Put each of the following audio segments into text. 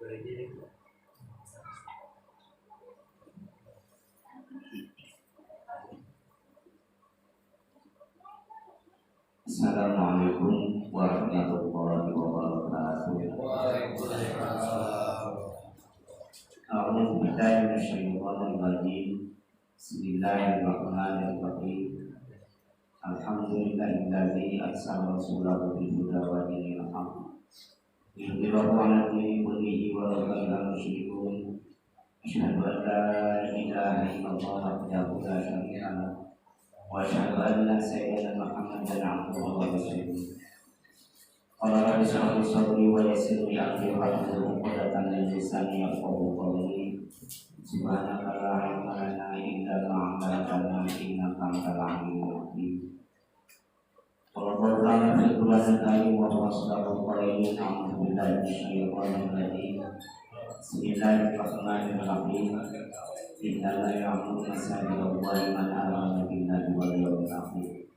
Assalamualaikum warahmatullahi wabarakatuh. Waalaikumsalam. A'udzu billahi minasyaitonir rajim. Bismillahirrahmanirrahim. Alhamdulillahilladzi arsala rasulahu bil huda wa dinil haqq liyudhhirahu 'ala dini kullihi walau karihal musyrikun. Asyhadu an la ilaha illallah wahdahu la syarika lah wa asyhadu anna sayyidana Muhammadan 'abduhu wa rasuluh. Qala rabbi shrah li sadri wa yassir li amri wahlul 'uqdatam min lisani yafqahu qawli. Subhanaka la ilma lana illa ma 'allamtana innaka antal alimul hakim. Qala Allahu ta'ala fil Qur'anil Karim wa huwa asdaqul qailin. A'udzu billahi minasyaitonir rajim. Bismillahirrahmanirrahim. Innama ya'muru masajidallahi man amana billahi wal yawmil akhir.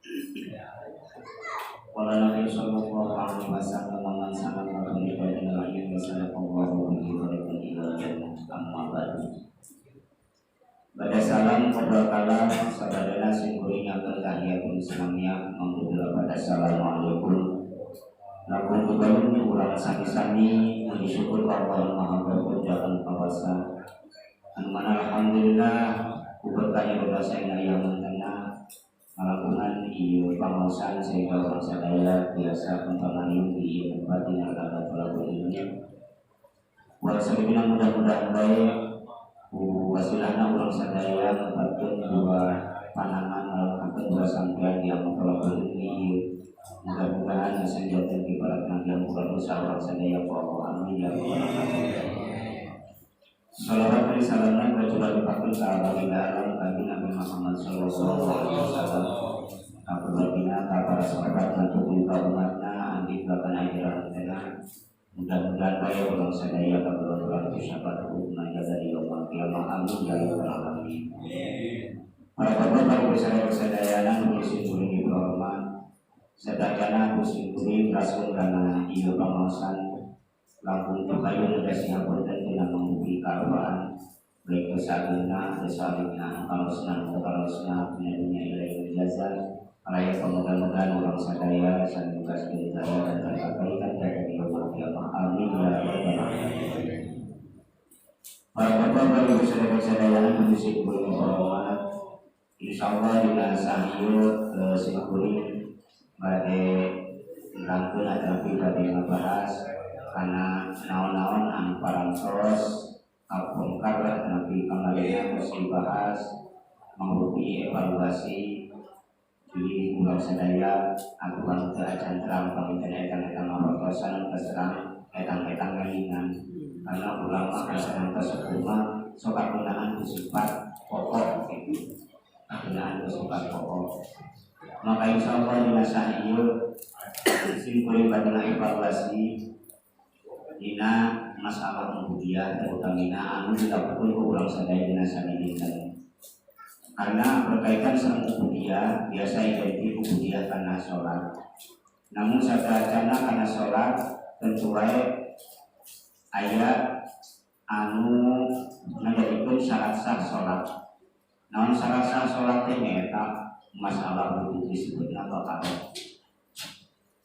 Qala Nabi sallallahu alaihi wasallam man salaka tariqan ila ilmi salakallahu bihi tariqan ila jannah. Amma ba'du. Pada salam qabla kalam sabadana sing kuring ngatur tahiyatul islamiyah mangga pada assalamualaikum. Lamun kebayun urang sami-sami muji syukur ka Allah Maha Berkah kawasa. Anu mana alhamdulillah ku berkah roda saena yang mentena ngalakukan ieu pangaosan sehingga urang sadaya biasa kumpamanin di ieu tempat dina rada tolakul ilmi. Wa sabina mudah-mudahan bae ku wasilahna urang sadaya ngepatkeun dua panangan ngalakukeun dua sampean di amal tolakul ilmi ieu. Mudah-mudahan senjata di para penanggung kurang dosa urang sadaya ku Allah. Amin ya rabbal alamin. Salawat dan salamna bercurah dipakai ke baginda alam bagi Nabi Muhammad sallallahu alaihi wasallam. Ka keluargina, ka para sahabat, ka tubuh ka umatna, andi bahkan akhirat tena. Mudah-mudahan bae urang sadaya ka keluarga syafaat umat dari yaumul kiamah. Amin ya rabbal alamin. Para bapak, para ibu sadaya-sadayana nu disimpuling ibu hormat. Sadayana disimpuling rasul kana ieu pangaosan langkung tepayun udah sihapunten tina manggupi karuaan baik dosa agengna dosa alimna kalosna kalosna dina dunya ila yaumil jaza. Alaya pemoga-moga urang sadaya sami tugas daya dan terkabaikan dari yaumul kiamah. Amin ya rabbal alamin. Para bapak, para ibu sadaya-sadayana nu disimpuling hormat. Insyaallah dina sahieu simkuring bade nerangkeun ataupun bade ngabahas karena naon-naon anu parantos kapungkar tapi kamarina terus dibahas mangrupi evaluasi jadi urang sadaya aguan teu acan terang panginten etang-etang ngawartosan terserang etang-etang ngalingan karena ulama acan tersebut mah sok kagunaan sifat pokok gitu kagunaan sifat pokok. Maka insyaallah dina sahieu simkuring bade evaluasi dina masalah ubudiyah terutamina anu dilakukan ku urang sadaya dina sadinten. Karena berkaitan sareng ubudiyah biasa identik ubudiyah kana salat. Namun sadayana kana salat tentu wae aya anu ngajadikeun syarat sah salat. Naon syarat sah salat teh nyaeta masalah wudu disebutna thaharah.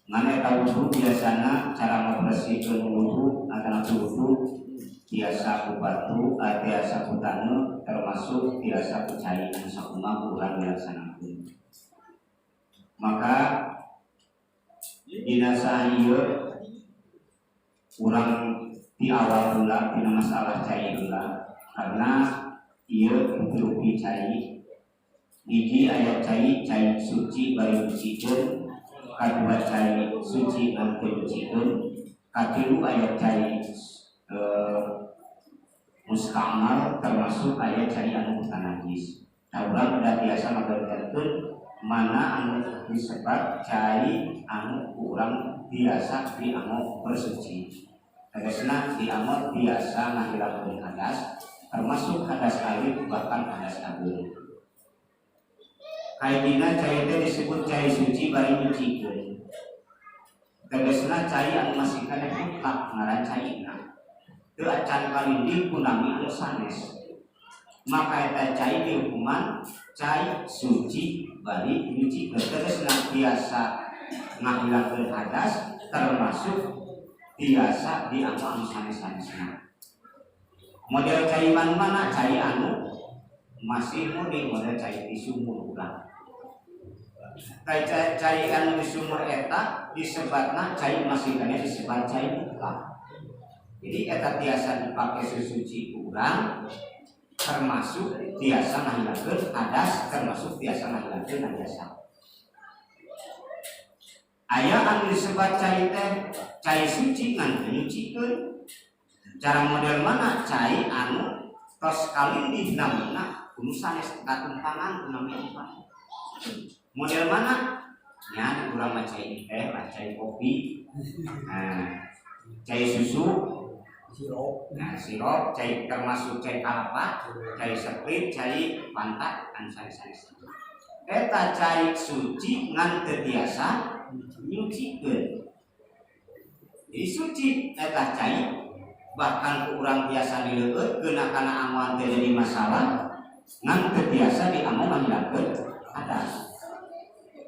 Ngan eta wudu biasana cara ngabersihkeun wudu atanapi wudu biasa ku batu, biasa ku taneuh, termasuk biasa ku cai anu sakumaha urang dilaksanakeun. Maka dina saha ieu urang di awal heula dina masalah cai heula karena ieu rupi-rupi cai hiji aya cai cai suci bari nyucikeun, kadua cai suci anu teu nyucikeun, katilu aya cai mustamal termasuk aya cai anu mutanajis. Nah, urang udah biasa ngabenerkeun mana anu disebat cai anu urang biasa dianggo bersuci. Tegasna dianggo biasa ngahilangkeun hadas, termasuk hadas alit bahkan hadas agung. Kaidina cai teh disebut cai suci bari nyucikeun. Tegasna cai anu masih keneh mutlak ngaran caina. Teu acan kalindih ku nami anu sanes, maka eta cai dihukuman cai suci bari nyucikeun. Tegasna biasa ngahilangkeun hadas, termasuk biasa dianggo anu sanes-sanesna. Model cai mana? Cai anu masih murni, model cai di sumur urang. Cai, cai, cai anu di sumur eta disebatna cai masih keneh disebat cai mutlak. Jadi eta tiasa dipakai susuci urang, termasuk tiasa ngahilangkeun hadas, termasuk tiasa ngahilangkeun najasa. Aya anu disebat cai teh cai suci ngan teu nyucikeun. Cara model mana? Cai anu tos kalindih namina ku nu sanes, katumpangan ku nami anu. Model mana nya? Urang mah cai teh lah, cai kopi, nah, cai susu, sirup. Nah, sirup, cai, termasuk cai kalapa, cai Sprite, cai Fanta, kan sanes-sanes. Eta cai suci ngan teu tiasa nyucikeun. Jadi suci eta cai, bahkan ku urang biasa dileueut kena kana angoan teu jadi masalah, ngan teu tiasa dianggo ngahilangkeun hadas.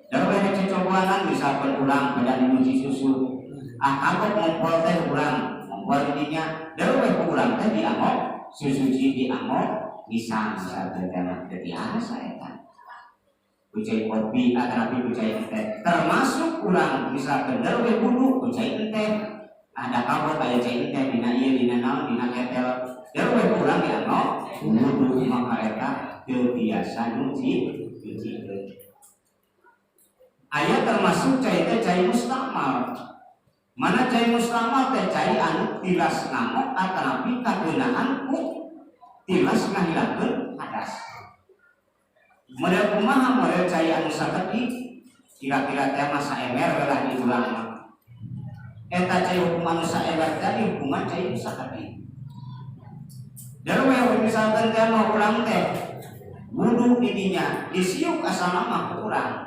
Dan banyak cocoboanan, misalkan urang pada nyuci susu, ah, kagok ngompol teh urang, ngompol didinya, dan we ku urang teh dianggo susuci, dianggo ngisang misalkan teh mah teu tiasa eta. Ku cai kopi atau ku cai teh, termasuk urang misalkan dan we wudu ku cai teh, ada kagok aya cai teh dina ieu, dina naon, dina ketel, dan we ku urang dianggo wudu, maka eta teu biasa nyuci nyuci. Aya termasuk cai teh cai mustakmal. Mana cai mustakmal teh? Cai anu tilas ngamok atanapi kageunaan ku tilas ngahilangkeun hadas. Model kumaha? Model cai anu sakedik, kira-kira teh mah saember lah di urang mah. Eta cai hukuman anu saember teh hukuman cai nu sakedik. Dan we misalkan teh mah urang teh wudu di dinya, disiuk asalna mah ku urang.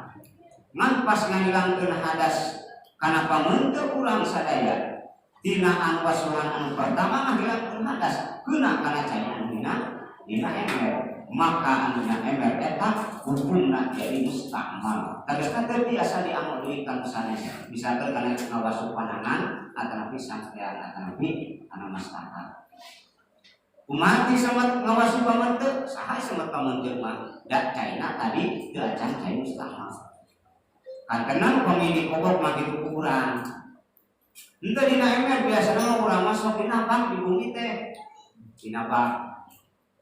Ngan pas ngahilangkeun hadas kana pameungteu urang sadaya tina anu wasuhan anu pertama ngahilangkeun hadas kena kana cai anu dina ember, maka anu dina ember eta hukumna jadi mustakmal. Tegasna teu biasa dianggo deui kanu sanes, misalkan kana ngawasuh panangan atanapi sampean atanapi kana mastakan. Kumaha sama ngawasuh pameungteu? Saha sama pameungteu mah da caina tadi teu acan cai mustakmal. Kan kenal pemilik kobok mah gitu ukuran. Henteu dina ember, biasana mah urang mah sok dina bak di bumi teh. Dina bak.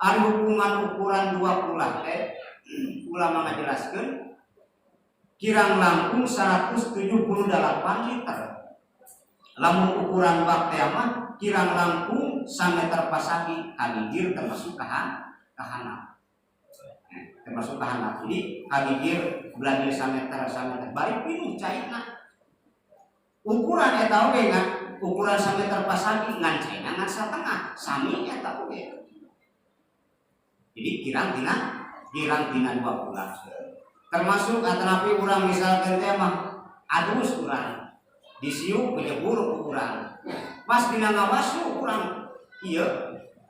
Ari hukuman ukuran dua kulah teh, ulama ngajelaskeun kirang langkung 178 liter. Lamun ukuran bak teh mah kirang langkung 1 meter pasagi kagigir, termasuk kahanap. Termasuk kahanap. Jadi kagigir belanja 1 meter 1 meter bari pinuh cairna. Ukuran eta oge ngan ukuran 1 meter pasagi ngan cairna ngan satengah sami eta oge. Jadi kirang tina dua kulah. Termasuk atanapi urang misalkan teh mah adus urang disiuk menyebur urang pas dina ngawasuh urang, iya,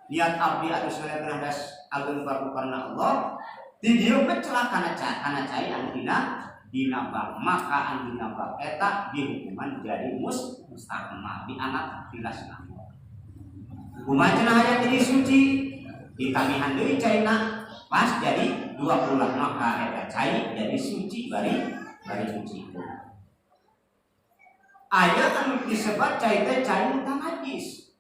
niat abdi adus ngaliat hadas agung baru karena Allah, di dieu peclah kana cai anu dina bak, maka anu dina bak eta dihukuman jadi mustakmal, dianggap tilas nganggo. Kumaha cenah hayang jadi suci? Ditambihan deui caina pas jadi dua kulah, maka eta cai jadi suci bari suci. Aya anu disebut cai teh cai mutanajis.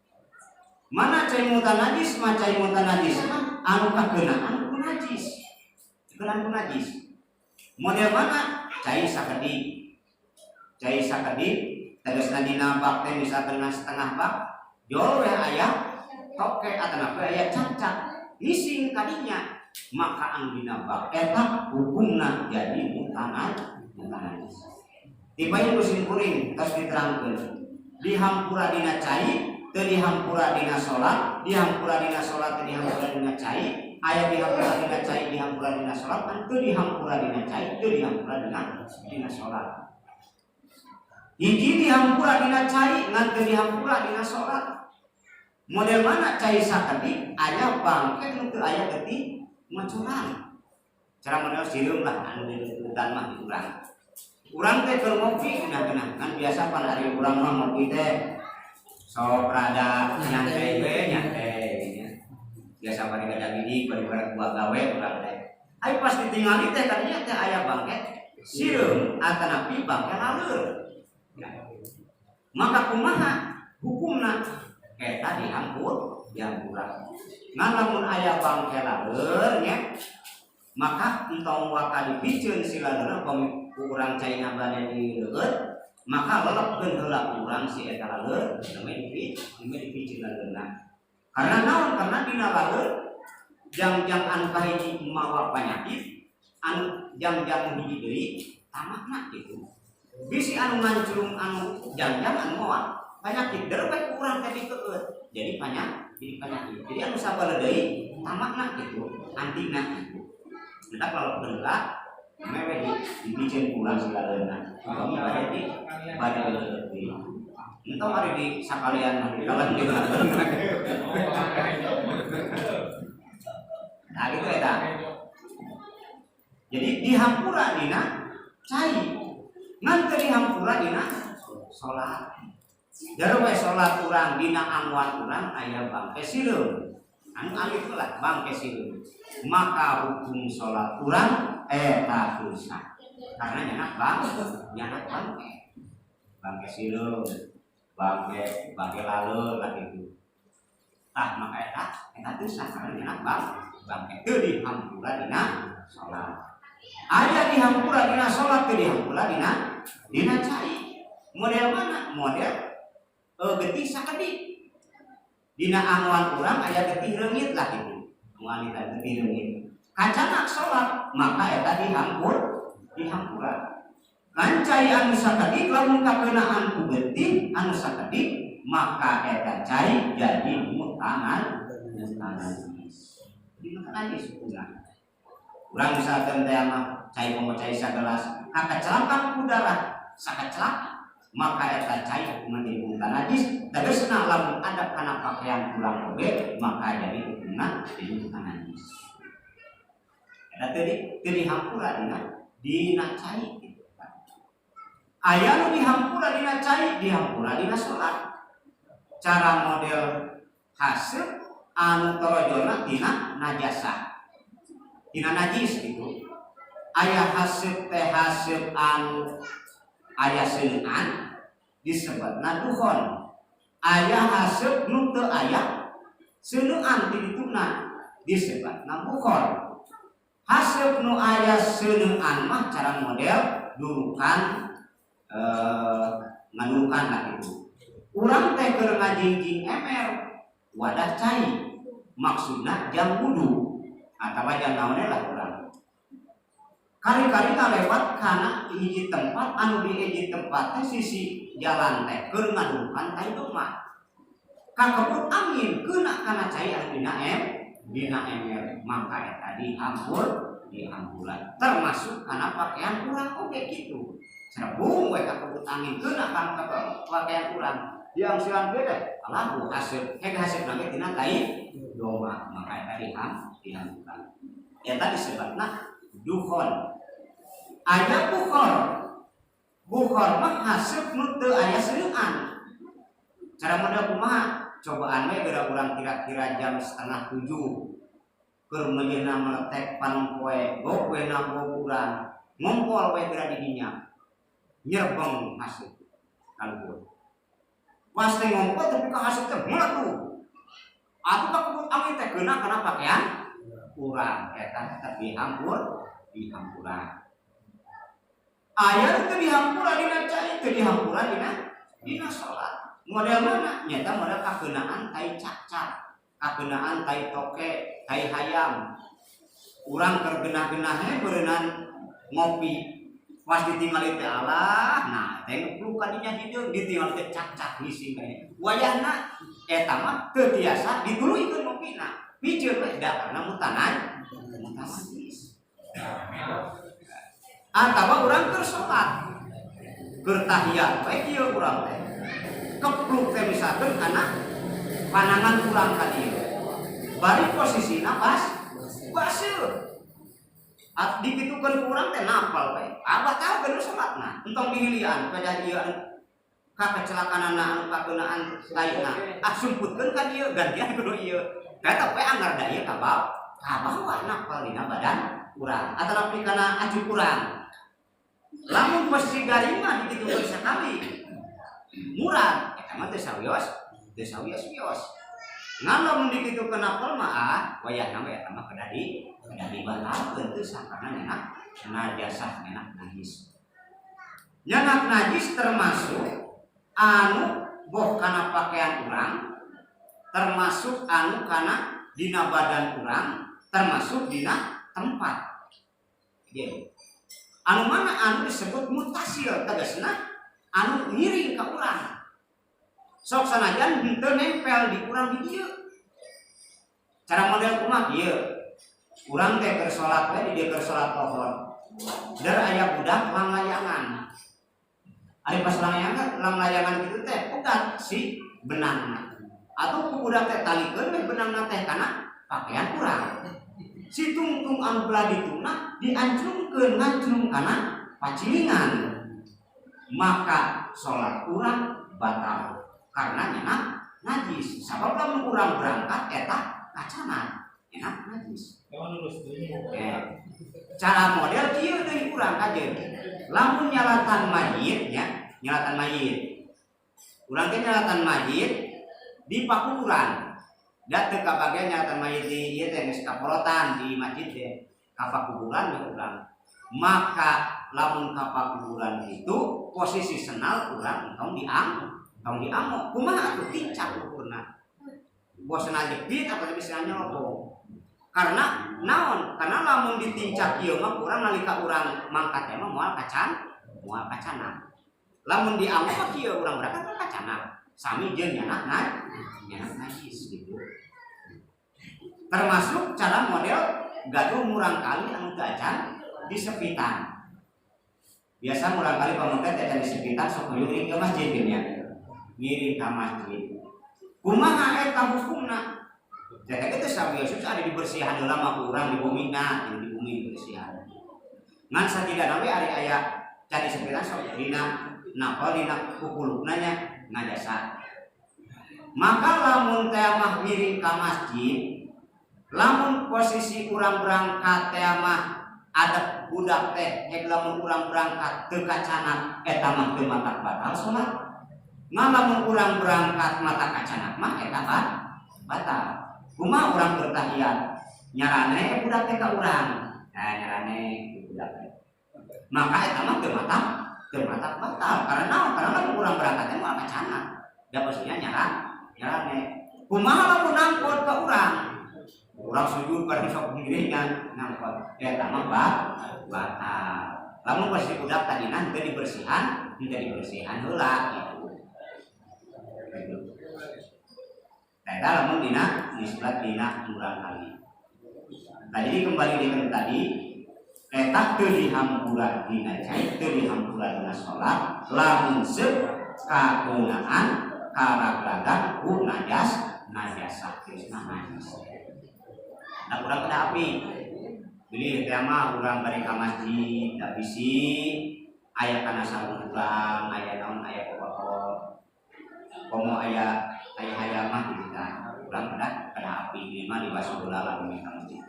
Mana cai mutanajis mah? Cai mutanajis mah anu kageunaan ku najis, kageunaan ku najis. Model mana? Cai sakedik, cai sakedik tegasna dina bak teh misalkan ngan setengah bak jol we aya toke atanapi aya cacak ngising kadinya, maka anu dina bak eta hukumna jadi mutanajis. Tiba ku simkuring tos diterangkeun, dihampura dina cai teu dihampura dina salat, dihampura dina salat teu dihampura dina cai. Aya dihampura dina cai, dihampura dina salat, kan teu dihampura dina cai, teu dihampura dina salat. Hiji dihampura dina cai ngan teu dihampura dina salat. Model mana cai sakedik aya bangke nu teu aya getih ngocoran. Cara model sireum lah anu di mah di urang. Urang teh keur ngopi geunah-geunah kan biasa pan ari urang mah ngopi teh sok rada nyantai we, nyantai nya. Biasa bari gada gini bari bari buah gawe urang teh. Ai pas ditingali teh tadinya teh aya bangke sireum atanapi bangke laleur. Ya. Maka kumaha hukumna? Eta dihampur, dihampura. Ngan lamun aya bangke laleur nya, maka entong waka dipiceun si laleur pami ku urang caina bade dileueut, maka lelepkeun heula urang si eta laleur, namanya dipiceun laleurna. Karena naon? Karena dina laleur jang-jang anu kahiji mawa panyakit, anu jang-jang hiji deui tamakna gitu. Bisi anu nganclung anu jang-jang anu mawa penyakit der we ku urang teh dikeueut. Jadi penyakit, jadi penyakit. Jadi anu sabala deui tamakna gitu, antina gitu. Kita kalau heula mewe di dipiceun ku urang si laleurna. Upami bade di bade deui. Entong ari di sakalian mah ditelan di. Nah gitu eta. Jadi dihampura dina cai. Ngan teu dihampura dina salat. Jarwe salat urang dina anguan urang aya bangke sireum. Anu alit lah bangke sireum. Maka hukum salat urang eta dosa. Karena nyanak bang, nyanak bangke. Bangke sireum, bangke bangke laleur lah gitu. Tah maka eta eta dosa karena nyanak bang, bangke teu dihampura dina salat. Aya dihampura dina salat, teu dihampura dina dina cai. Model mana? Model getih sakedik. Dina anguan urang aya getih reungit lah gitu. Wanita getih reungit. Kacanak salat maka eta dihampur, dihampura. Kan cai anu sakedik lamun kakeunaan ku getih anu sakedik maka eta cai jadi mutangan, mutangan. Jadi maka najis hukumna. Urang misalkan teh mah cai pomo cai sagelas kakecelakan ku darah sakecelak maka eta cai hukumna jadi mutan najis. Tegasna lamun ada kana pakaian urang oge maka jadi hukumna jadi mutan najis. Eta teu teu dihampura dina dina cai gitu. Aya nu dihampura dina cai, dihampura dina salat. Cara model haseup anu torojolna tina najasa, tina najis gitu. Aya haseup teh haseup anu aya seuneuan disebutna dukhon. Aya haseup nu teu aya seuneuan ti dituna disebutna bukhor. Haseup nu aya seuneuan mah cara model durukan, ngadurukan lah gitu. Urang teh keur ngajingjing ember wadah cai, maksudna jam wudu atawa jam naon lah urang. Kari-kari ngalewat kana hiji tempat anu di hiji tempat teh sisi jalan teh keur ngadurukan tai domba. Kakebut angin kena kana cai anu dina dina ember, maka eta dihampur, dihampuran termasuk kana pakaian urang oge gitu. Cerebung we kakebut angin kena kana pakaian urang. Diangsiran beda, alah haseup, heg haseup lagi tina tai domba, maka eta dihampuran. Eta disebutna dukhon. Aya bukhor. Bukhor mah haseup nu teu aya seuneuan. Cara model kumaha? Cobaan we geura urang kira-kira jam 6.30. Keur meunyeuna meletek panon poe, gok we nabog urang, ngompol we geura di dinya. Nyerbeng haseup kaluhur. Pas teh ngompol tapi ka haseup teh meletup. Atuh kakebut angin teh keuna kana pakaian urang, eta tetep dihampur, dihampura. Aya nu teu dihampura dina cai, teu dihampura dina dina salat. Model mana? Nyata model kakeunaan tai cakcak, kakeunaan tai toke, tai hayam. Urang keur genah-genahnya beureunan ngopi. Pas ditinggali teh alah, nah teh ngepluk ka dinya hideung, ditinggali teh cakcak ngising teh. Wayahna eta mah teu tiasa dituluykeun ngopina. Piceun we da karena mutanan, mutanajis. Atawa urang keur salat, keur tahiyat we kieu urang teh. Kepluk teh misalkeun kana Panangan urang ka dieu. Bari posisina pas baseuh. At dikitukeun ku urang teh napal we. Abah tahu kan salatna. Entong dihilian pada ieu anu ka kecelakaanana anu kakeunaan lainna. Ah, sumputkeun ka dieu, gantian kudu ieu. Eta we anggar da ieu kabawa napal dina badan urang atanapi kana acuk urang. Lamun posisi garing mah dikitukeun sakali murag, eta mah teu sawios, teu sawios-wios. Ngan lamun dikitukeun napal mah, ah, wayahna mah eta mah kedah dibatalkeun, teu sah karena nyenak najasah, nyenak najis. Nyenak najis termasuk anu boh kana pakaian urang, termasuk anu kana dina badan urang, termasuk dina tempat. Gitu. Anu mana anu disebut mutasil, tegasna anu ngiring ka urang. Sok sanajan henteu nempel di urang di dieu. Cara model kumaha ieu? Urang teh keur salat we di dieu, keur salat lohor. Der aya budak langlayangan. Ari pas langlayangan, langlayangan kitu teh pegat si benangna. Atau ku budak teh talikeun we benangna teh kana pakaian urang. Si tungtung anu belah dituna diancrungkeun, ngancrung kana pacilingan. Maka salat urang batal karena nyenak najis. Sabab lamun urang berangkat eta kacana nyenak najis. Emang lulus dulu. Eh, cara model kieu deui urang kajeun. Lamun nyalatan mayit nya, nyalatan mayit. Urang teh nyalatan mayit di pakuburan. Da teu kabagian nyalatan mayit di ieu teh, geus kaporotan di masjid teh. Ka pakuburan we urang. Maka lamun ka pakuburan itu posisi senal urang entong dianggo. Kumaha atuh? Tincak ukurna. Boh senal jepit atau lebih senal nyelobong. Karena naon? Karena lamun ditincak ieu mah kurang nalika urang mangkat teh mah moal kacana. Lamun dianggo mah kieu urang berangkat mah kacana. Sami jeung nyanak najis gitu. Termasuk cara model gaduh murangkali anu teu acan disepitan. Biasa murangkali pamunten teh acan disepitan, sok ngiring ke masjid gitu nya. Ngiring ka masjid. Kumaha eta hukumna? Jadi itu sawios ada dibersihan heula mah ku urang di bumina, di bumi dibersihan. Ngan satidakna we ari aya can disepitan sok dina napal dina kukulukna nya ngajasa. Maka lamun teh mah ngiring ka masjid, lamun posisi urang berangkat teh mah ada budak teh hek, lamun urang berangkat teu kacanak eta mah teu matak batal salat. Ngan lamun urang berangkat mata kacanak mah eta batal. Kumaha urang bertahiyat? Nyarane budak teh ka urang. Nah, nyarane budak teh. Maka eta mah teu matak batal. Karena naon? Karena lamun urang berangkat teh moal kacanak. Da posisinya nyarane. Kumaha lamun nangkot ka urang? Urang sujud bareng sok ngiringan nangkot. Eta mah batal. Lamun posisi budak tadina henteu dibersihan heula gitu. Gitu. Nah, eta lamun dina nisbat dina murangkali. Nah, jadi kembali dengan tadi, eta teu dihampura dina cai, teu dihampura dina salat, lamun seuk kagunaan karagragan ku najas, najasah, geusna najis. Nah, urang kedah api. Bilih teh mah urang bari ka masjid, da bisi aya kana sarung urang, aya naon, aya kokotor. Komo aya aya hayam mah gitu kan. Urang kedah api, minimal dibasuh heula lah ka masjid.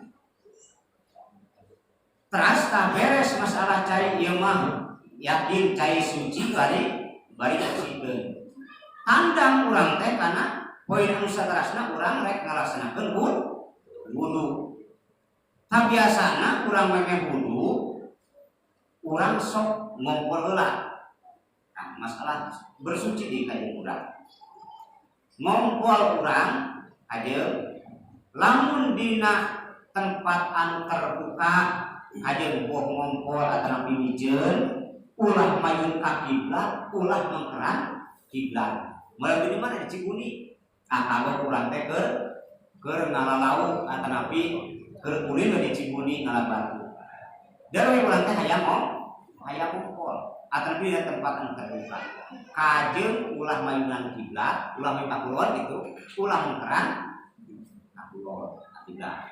Teras tah beres masalah cai ieu mah, yakin cai suci bari bari bersihkeun. Tandang urang teh kana poin anu saterasna, urang rek ngalaksanakeun wudu. Tah, biasana urang memeh wudu, urang sok ngompol heula. Nah, masalah bersuci di kajian urang. Ngompol urang aja lamun dina tempat anu terbuka aja, boh ngompol atau nabi mijeun, ulah mayun ka kiblat, ulah mengkeran kiblat. Mulai di mana? Di Cikuni. Ah, kalau urang teh keur ngala lauk atau nabi keur ulin di Cikuni ngala batu. Dan urang teh hayang hayang ngompol. Atau dina tempat anu terbuka. Kajeun ulah mayunan kiblat, ulah mayun ka kulon gitu, ulah mengkeran ka kulon kiblat.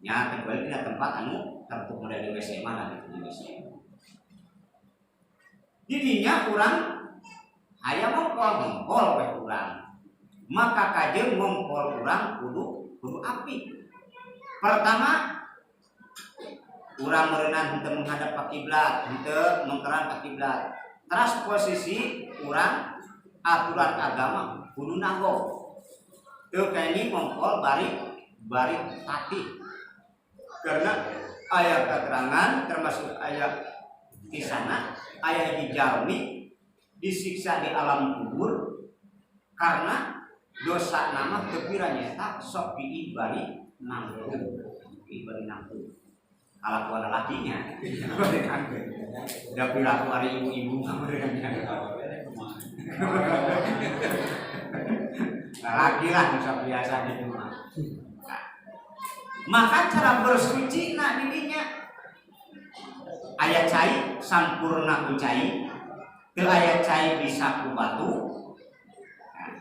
Nya kecuali dina tempat anu tertutup model di WC mana gitu, di WC. Didinya urang hayang ngompol, ngompol we urang. Maka kajeun ngompol urang kudu kudu apik. Pertama, urang meureunan henteu menghadap ka kiblat, henteu mengkeran ka kiblat. Teras posisi urang aturan agama kudu nagog. Teu kenging ngompol bari bari tatih. Karena aya keterangan termasuk aya di sana aya hiji jalmi disiksa di alam kubur karena dosa nama teu pira, nyaeta sok piih bari nangtung, piih bari nangtung. Kalakuan lakinya da piraku ari ibu-ibu mah mereka laki lah bisa biasa gitu mah. Nah, maka cara bersuci nak didinya aya cai sampurna ku cai, teu aya cai bisa ku batu. Nah,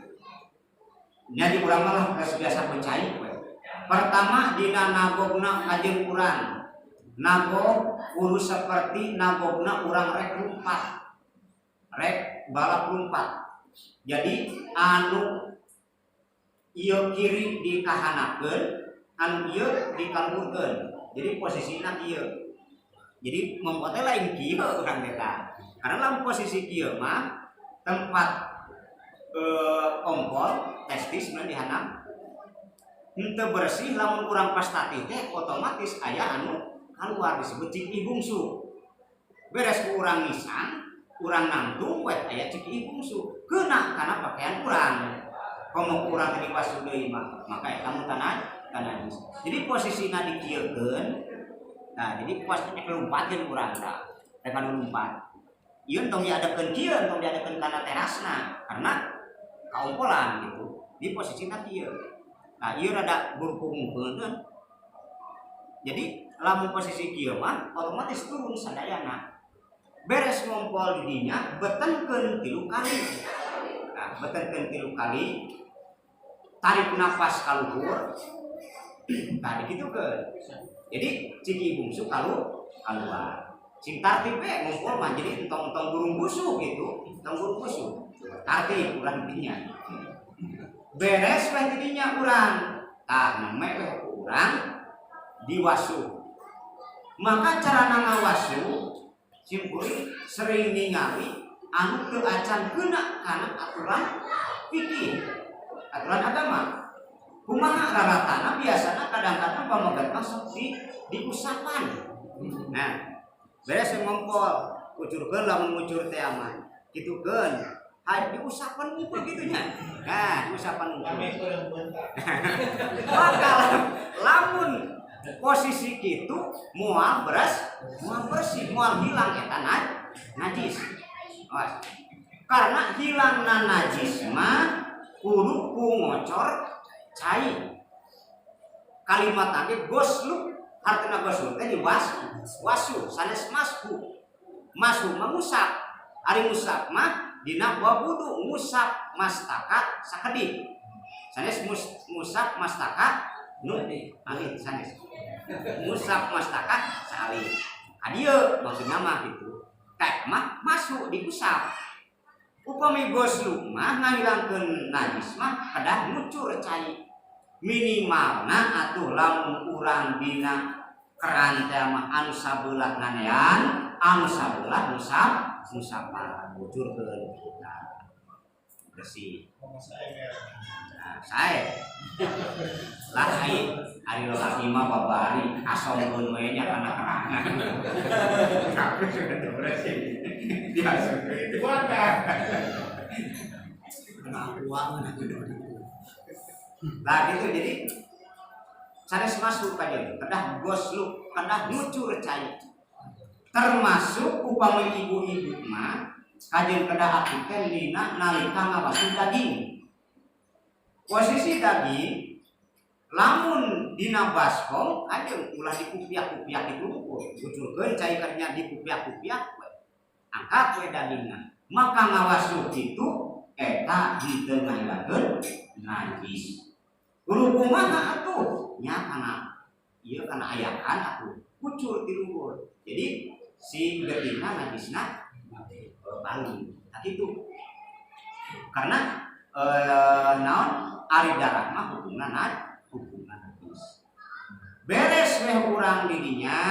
nya di urang mah geus biasa ku cai we. Pertama, dina nagogna kajeun urang nagog kudu seperti nagogna urang rek lumpat, rek balap lumpat. Jadi anu ieu kiri dikahanakeun, anu ieu dikaluhurkeun. Jadi posisina kieu. Jadi ngompol teh lain kieu urang teh, karena lamun posisi kieu mah tempat ompol testis sebenarnya dihanap henteu bersih. Lamun urang pas tatih teh otomatis aya anu keluar, disebut cik bungsu. Beres ku urang ngisang, urang nangtung we, aya cik bungsu kena kana pakaian urang. Komo urang tadi basuh deui mah, maka eta mun tanah tanah. Jadi posisina dikieukeun. Nah, jadi pas rek lompatkeun urang tah, rek anu lompat ieu tong diadekeun kieu, tong diadekeun kana terasna karena kaompolan gitu. Di posisina kieu. Nah, ieu rada burpungkeun. Jadi lamun posisi kieu mah otomatis turun sadayana. Beres ngompol di dinya, betenkeun 3 kali. Nah, betenkeun 3 kali, tarik nafas kaluhur tadi gitu ke. Jadi ciki bungsu kalau keluar. Sing tartib we ngumpul mah, jadi entong-entong burung busuh gitu, entong burung busuh. Tartib urang dinya. Beres we didinya urang. Tah, neme we ku urang diwasuh. Maka cara ngawasu simkuring sering ningali anu teu acan kena kana aturan fikih, aturan agama. Kumaha raratana? Biasana kadang-kadang pamegat masuk di diusapan. Nah, beres ngompol, kucurkeun lamun ngucur teh mah. Kitukeun. Hai, diusapan ngumpul gitu nya. Nah, diusapan ngumpul. Maka lamun posisi gitu moal beres, moal bersih, moal hilang eta najis. Awas. Karena hilangna najis mah kudu ku ngocor cai. Kalimat tadi goslu, artinya goslu teh diwas wasu, sanes mashu. Mashu mah ngusap. Ari ngusap mah dina wudu ngusap mastaka sakedik. Sanes ngusap mastaka nu alit, sanes ngusap mastaka saalit. Kadieu maksudna mah gitu. Kayak mah masuk diusap. Upami goslu mah ngahilangkeun najis mah kedah ngucur cai. Minimalna atuh lamun urang dina keran teh mah anu sabelah nganean, anu sabelah ngusap, ngusapan ngucurkeun. Nah, bersih. Nah, sae. Lah, ai ari lalaki mah babari asongkeun we nya kana kerangan. Tapi sudah bersih. Diasongkeun. Kena aqua mana gitu. Nah, gitu, jadi sanes masuk kajeun, kedah goslu, kedah ngucur cai. Termasuk upami ibu-ibu mah kajeun kedah apik teh dina nalika ngabasuh daging. Posisi daging lamun dina baskom aja ulah dikupiak-kupiak itu, kucurkeun cai kadinya dikupiak-kupiak we. Angkat we dagingna. Maka ngawasuh kitu eta henteu ngahilangkeun najis. Kudu kumaha atuh? Nya kana ieu kana ayakan atuh. Kucur ti luhur. Jadi si getihna najisna balik. Nah kitu. Karena naon ari darah mah hukumna hukumna najis. Beres weh urang didinya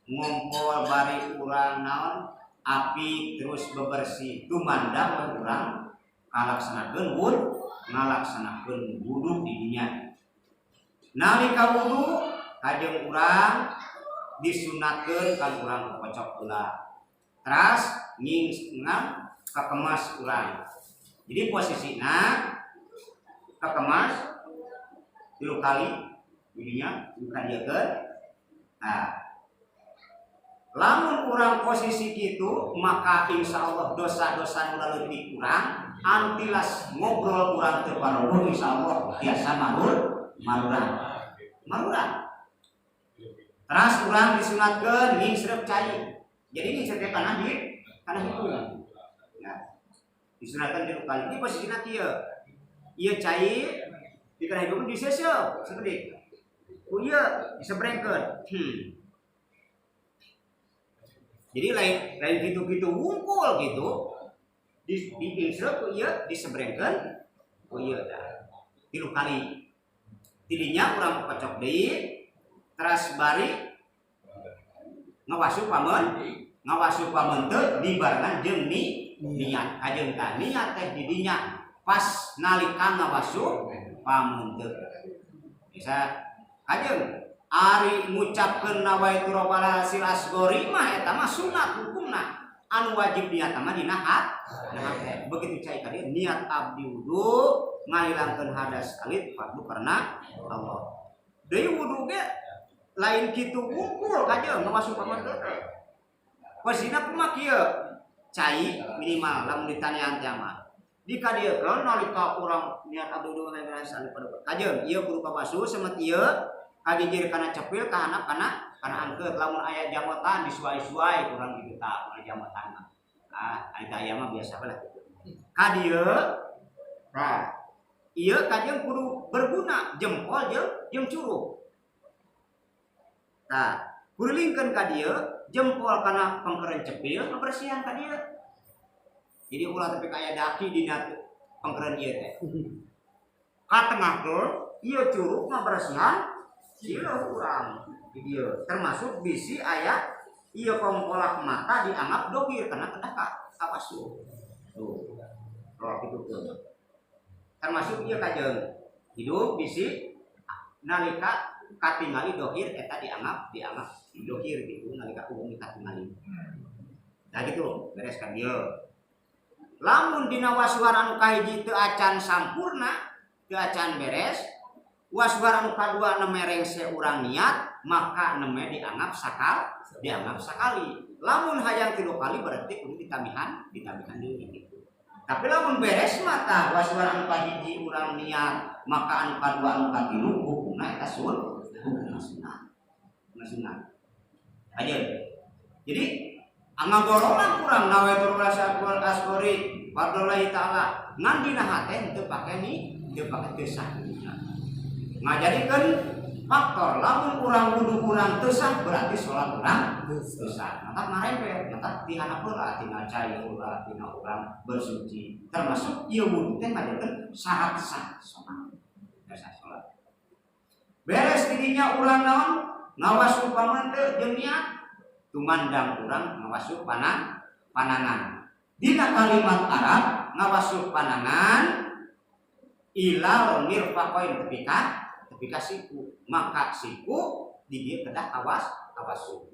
ngompol bari urang naon api terus bebersih tumandang weh urang ngalaksanakeun wud ngalaksanakeun wudu didinya. Nalika wudu kajeng urang disunatkeun kan urang kocok heula. Teras nyingsengan kakemas urang. Jadi posisina kakemas 3 kali didinya dikadieukeun. Nah, lamun urang posisi kitu maka insya Allah dosa-dosa nu leutik urang antilas ngobrol urang teu parogo insya Allah biasa marurang marurang. Teras urang disunatkeun nyingsreup cai. Jadi nyingsreup kana di kana hidung. Nah, disunatkeun 3 kali. Ini posisina kieu. Ieu cai di kana hidung diseuseup seperti ku ieu disebrengkeun. Jadi lain lain gitu-gitu wungkul gitu. Di insert ku ieu disebrengkeun ku ieu dah. 3 kali. Tidinya urang kocok deui teras bari ngawasuh pamenteu dibarengan jeung niat kajeng tah niat teh didinya pas nalika ngawasuh pamenteu. Bisa kajeng ari ngucapkeun nawaitu raf'al hadatsil asghori mah eta mah sunat hukumna. Anu wajib niat mah dina hate. Begitu cai ka dieu niat abdi wudu ngahilangkeun hadas alit fardu karena Allah. Deui wudu ge lain kitu wungkul kajeng ngawasuh pamenteu teh. Posisina kumaha kieu? Cai minimal lamun ditanyaan teh mah. Di kadieukeun nalika urang niat abdi wudu ngahilangkeun hadas alit fardu. Kajeng ieu kudu kawasuh semet ieu kagigir kana cepil ka handap kana kana angkeut lamun aya jambotan disuai-suai kurang gitu tah aya jambotan mah. Ah, ari aya mah biasa lah gitu. Ka dieu nah ieu kajeng kudu berguna jempol jeung curug. Nah, kurilingkeun ka dieu jempol kana pengkeren cepil ngabersihan ka dieu. Jadi ulah tapi kaya daki dina pengkeren ieu teh. Ka tengah teh ieu curug ngabersihan ieu urang di dieu. Termasuk bisi aya ieu kongkolak mata dianggap dohir karena kedah ka kawasuh. Tuh. Oh, kitu tuh. Termasuk ieu kajeng hidup bisi nalika katingali dohir eta dianggap dohir gitu nalika umum katingali. Nah gitu beres kan dieu. Lamun dina wasuhan anu kahiji teu acan sampurna, teu acan beres, wasuhan anu kadua neme rengse urang niat, maka neme dianggap dianggap sakali. Lamun hayang 3 kali berarti kudu ditamihan deui gitu. Tapi lamun beres mah tah wasuhan anu kahiji urang niat, maka anu kadua anu katilu hukumna eta hukumna sunat. Hukumna sunat. Aja. Jadi angagoronan kurang nawaitu rasa asgori fardulahi ta'ala ngan dina hate teu pake ni teu pake teu sah. Ngajadikeun faktor lamun urang wudu urang teu sah berarti salat urang teu sah. Maka marempet, maka ti handap heula tina cai heula tina urang bersuci. Termasuk ieu wudu teh ngajadikeun syarat sah salat. Sah salat. Beres didinya urang naon? Ngawasuh pamenteu jeung niat tumandang urang ngawasuh panangan. Dina kalimat Arab ngawasuh panangan ilal mirfaqain tepi ka siku, maka siku di dieu kedah awasuh.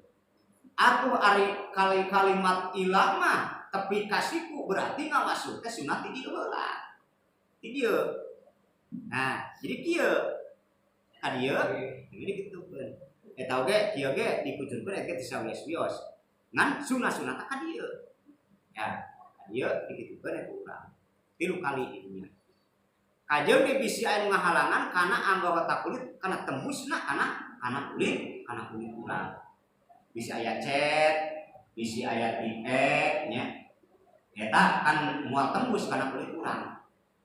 Atuh ari kali kalimat ila mah tepi ka siku berarti ngawasuh teh sunat di dieu heula. Di dieu. Nah, jadi kieu ka dieu ini dikitukeun. Eta oge kieu ge dikucurkeun eta teu sawios-wios. Ngan sunah-sunah ka dieu. Ya, ka dieu dikitukeun eta urang. 3 kali ininya. Kajeun ge bisi aya nu ngahalangan kana anggota kulit kana tembusna kana kulit urang. Bisi aya cet, Bisi aya tipe nya, eta kan moal tembus kana kulit urang,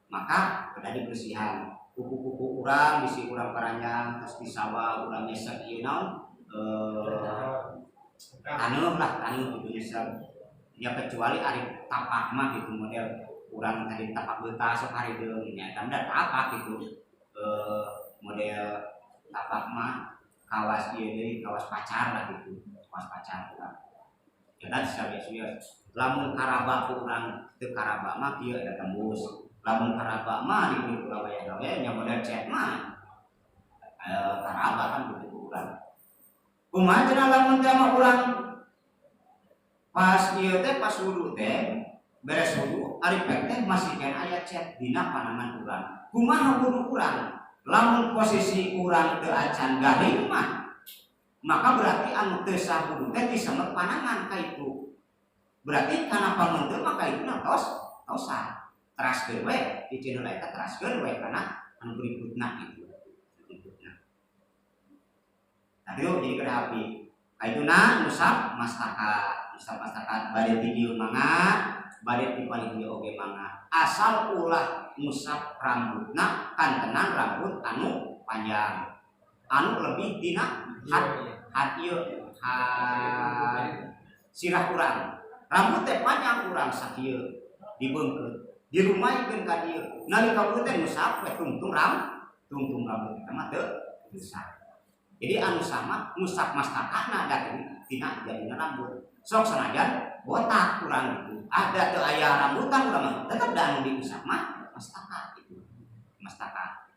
maka kedah dibersihan. Kuku-kuku urang bisi urang paranjang, terus di sawah urang nyesek ieu naon, taneuh lah, taneuh gitu nyesek ya. Kecuali ari tapak mah gitu, model urang tadi tapak beutah sok harideung ini, eta mah tapak gitu. Model tapak mah kawas ieu deui, kawas pacar lah gitu, kawas pacar urang eta sawios. Lamun karaba ku urang, teu karaba mah kieu ada tembus. Lamun karaba mah di kulit urang wayah we nya, model cat mah karaba kan gitu ku urang. Kumaha cenah lamun teh mah urang pas ieu teh, pas wudu teh, beres wudu ari pek teh masih keneh aya cat dina panangan urang, kumaha wudu urang? Lamun posisi urang teu acan garing mah, maka berarti anu teu sah wudu teh disemet panangan ka itu. Berarti kana pameunteun maka itu tos tosa, teraskeun we diceundeul eta, teraskeun we kana anu berikutna gitu, berikutna tadi. Jadi kada api kaituna ngusap mastaka. Ngusap mastaka bade ti dieu mangga, bade ti palih dieu oge mangga, asal ulah ngusap rambutna, kantenan rambut anu panjang anu lebih tina had had ieu, had sirah urang. Rambut teh panjang urang sakieu, dibeungkeut, dirumaikeun ka dieu, nalika wudu teh ngusap we tungtung tungtung rambut, eta mah teu bisa. Jadi anu sama ngusap mastakana dari tina jadina rambut. Sok sanajan botak kurang gitu, ada teu aya rambutan urang mah tetep da anu diusap mah mastaka gitu, mastaka.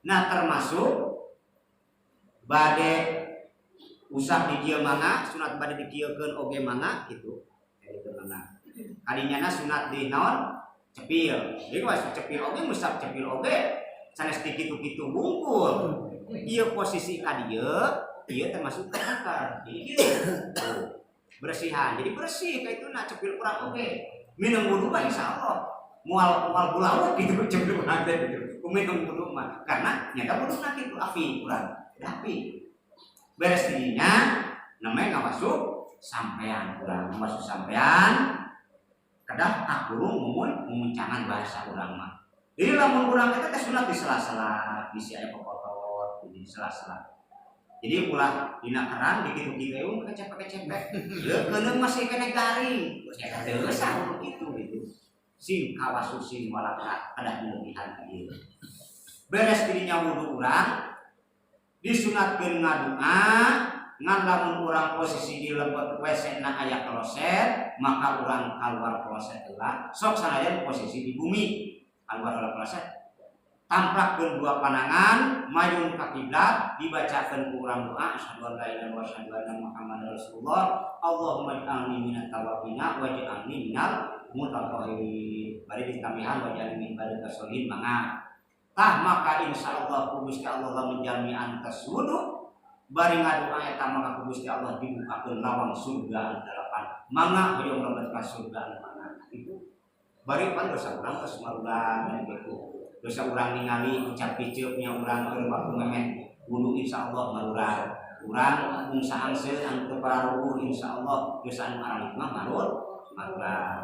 Nah, termasuk bade usap di dieu mangga, sunat bade dikieukeun oge mangga gitu. Jadi mangga kadinyana sunat di naon, cepil. Jadi masuk cepil oge, ngusap cepil oge sanes di kitu-kitu bungkul. Ieu posisi ka dieu, ieu termasuk terbakar. Jadi kieu tuh, bersihan. Jadi bersih kayak itu. Nah, cepil kurang oge minum wudu mah insyaallah moal moal bulauk gitu cepil urang teh gitu minum wudu mah, karena nyata wudu kitu api urang api beres dirinya. Namanya ngawasuh sampean, urang ngawasuh sampean kedah kakurung mumuncangan bahasa urang mah. Jadi lamun urang eta teh sunat di sela-sela, bisi aya kokotor di sela-sela. Jadi ulah dina keran dikitu-kitu eueuh kecepek-kecepek. Leukeuneuh masih keneh garing. Eta teu sah gitu gitu. Sing kawasuh sing walaka kedah dilebihan ka ieu. Beres dirinya wudu urang disunatkeun ngadua. Ngan lamun urang posisi di lebet WC na aya kloset, maka urang keluar kloset heula. Sok sanajan posisi di bumi, keluar heula kloset, tampakkeun dua panangan, mayung ka kiblat, dibacakeun ku urang doa, asyhadu an la ilaha illallah wa asyhadu anna muhammadar rasulullah, Allahumma ij'alni minat tawwabina waj'alni minal mutatahhirin, bari ditambihan waj'alni min ibadika sholihin mangga. Tah, maka insyaallah ku Gusti Allah lamun jalmi anu tos wudu bari ngadoa eta, maka ku Gusti Allah dibukakeun lawang surga anu dalapan. Mangga hoyong lebet ka surga anu mana itu. Bari pan dosa urang tos marulan gitu, dosa urang ningali ucap piceupnya urang keur waktu memeh wudu, insyaallah marulan. Urang bungsa angseun anu teu pararuguh, insyaallah dosa anu aralit mah marulan.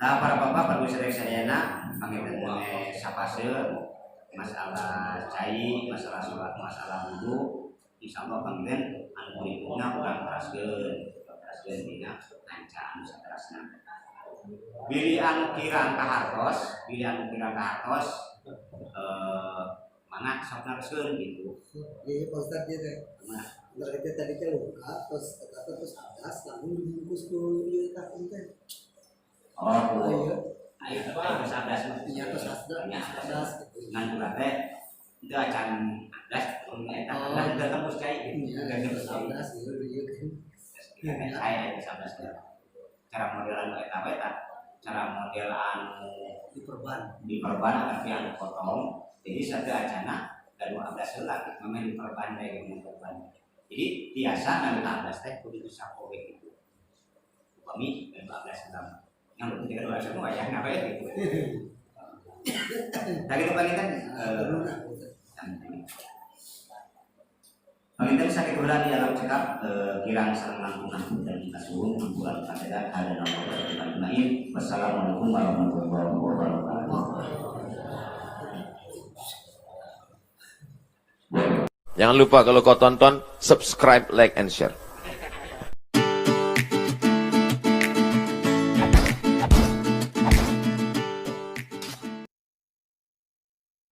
Nah, para bapak, para ibu sadayana, panginten sapase masalah cai, masalah sholat, masalah wudu. Insyaallah panginten anu berikutnya urang teraskeun, teraskeun dina anca anu saterasna. Bilih anu kirang kahartos, bilih anu kirang kahartos, mangga sok naroskeun gitu. Iya, Pak Ustadz, dia teh. Nah. Berarti tadi teh luka, terus eta teh terus adas, lalu dibungkus ku ieu kafan teh. Oh, Oh, iya. Ayo, ayo terus adas mah. Iya, terus asda, Iya. adas gitu. Ngan urang teh itu acan adas, eta Oh. adas teu tembus cai gitu. Iya, Teu tembus terus cai. adas iya iya kan. Saya itu adas. Cara model anu eta we tah. Cara model anu Diperban. Diperban tapi anu potong. Jadi satu acana gaduh abdas heula gitu, memang diperban teh gitu, diperban. Jadi biasa nalika abdas teh kudu diusap oge gitu. Upami gaduh abdas heula. Yang penting gaduh abdas mah wayahna we gitu. Tah gitu panginten. Nah, perlu nah, Pak Ustadz. Panginten sakitu heula di alam cekap, kirang sareng langkung dan kasuhun hampura katedan hadana. Wassalamualaikum warahmatullahi wabarakatuh. Jangan lupa kalau kau tonton, subscribe, like, and share.